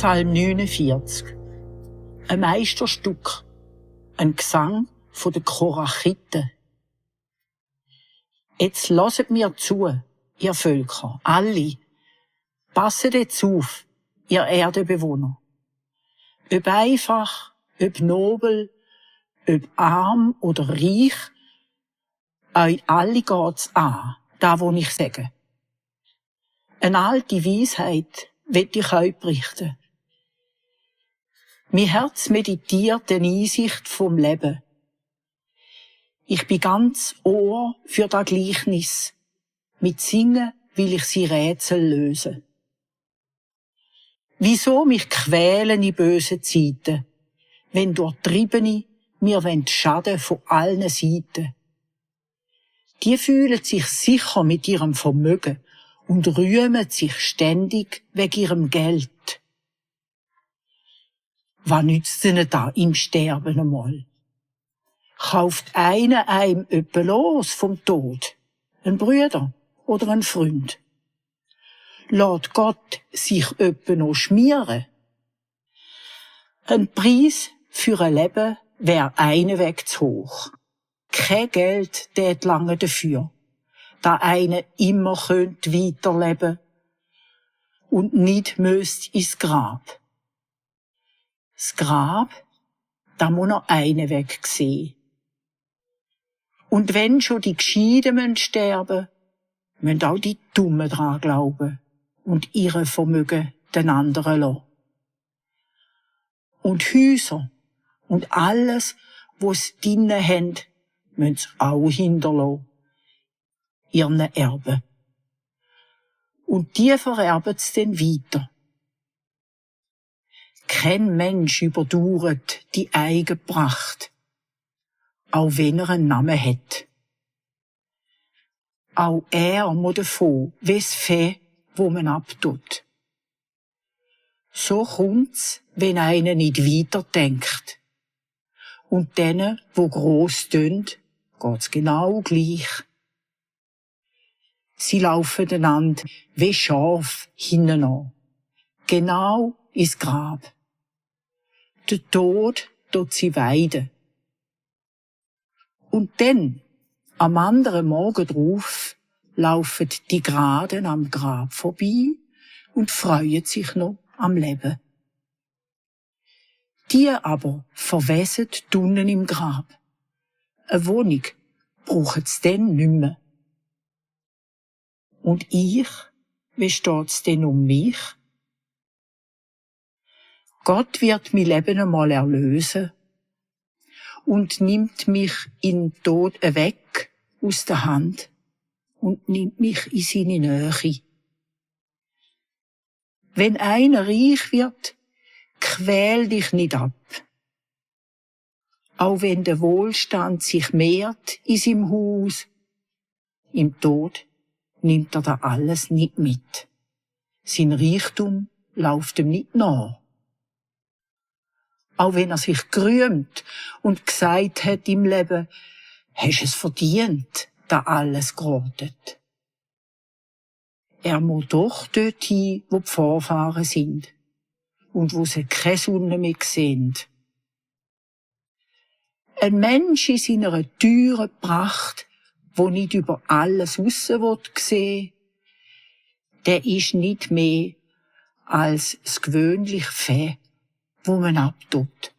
Psalm 49. Ein Meisterstück. Ein Gesang von den Korachiten. Jetzt hört mir zu, ihr Völker, alle. Passet jetzt auf, ihr Erdenbewohner. Ob einfach, ob nobel, ob arm oder reich, euch alle geht's an, da wo ich sage. Eine alte Weisheit will ich euch berichten. Mein Herz meditiert den Einsicht vom Leben. Ich bin ganz Ohr für das Gleichnis. Mit Singen will ich sie Rätsel lösen. Wieso mich quälen in bösen Zeiten, wenn Durchtriebene mir schaden von allen Seiten? Die fühlen sich sicher mit ihrem Vermögen und rühmen sich ständig wegen ihrem Geld. Was nützt ihnen da im Sterben einmal? Kauft einer einem öppe los vom Tod? Ein Brüder oder ein Freund? Lässt Gott sich öppe noch schmieren? Ein Preis für ein Leben wär einen Weg zu hoch. Kein Geld tät lange dafür, da eine immer könnt weiterleben und nicht müsst ins Grab. Das Grab, da muss noch einen Weg sehen. Und wenn schon die Gescheiden müssen sterben, müssen auch die Dummen dran glauben und ihre Vermögen den anderen lassen. Und Häuser und alles, was drinnen haben, müssen sie auch hinterlassen, ihren Erben. Und die vererben es dann weiter. Kein Mensch überdauert die eigene Pracht, auch wenn er einen Namen hat. Auch er muss davon, wie's Vieh, wo man abtut. So kommt's, wenn einer nicht weiterdenkt. Und denen, wo gross tun, geht's genau gleich. Sie laufen einander wie Schaf hinten an. Genau ins Grab. Der Tod tut sie weiden. Und dann, am anderen Morgen drauf, laufen die Geraden am Grab vorbei und freuen sich noch am Leben. Die aber verwesen drinnen im Grab. Eine Wohnung brauchen sie dann nicht mehr. Und ich, wie steht's denn um mich? Gott wird mein Leben einmal erlösen und nimmt mich in den Tod weg aus der Hand und nimmt mich in seine Nähe. Wenn einer reich wird, quäl dich nicht ab. Auch wenn der Wohlstand sich mehrt in seinem Haus, im Tod nimmt er da alles nicht mit. Sein Reichtum läuft ihm nicht nach. Auch wenn er sich gerühmt und gesagt hat im Leben, hast es verdient, da alles gerottet. Er muss doch dorthin, wo die Vorfahren sind und wo sie keine Sonne mehr sehen. Ein Mensch in seiner teuren Pracht, wo nicht über alles aussen sehen will, der ist nicht mehr als das gewöhnliche Vieh, wo man abtut.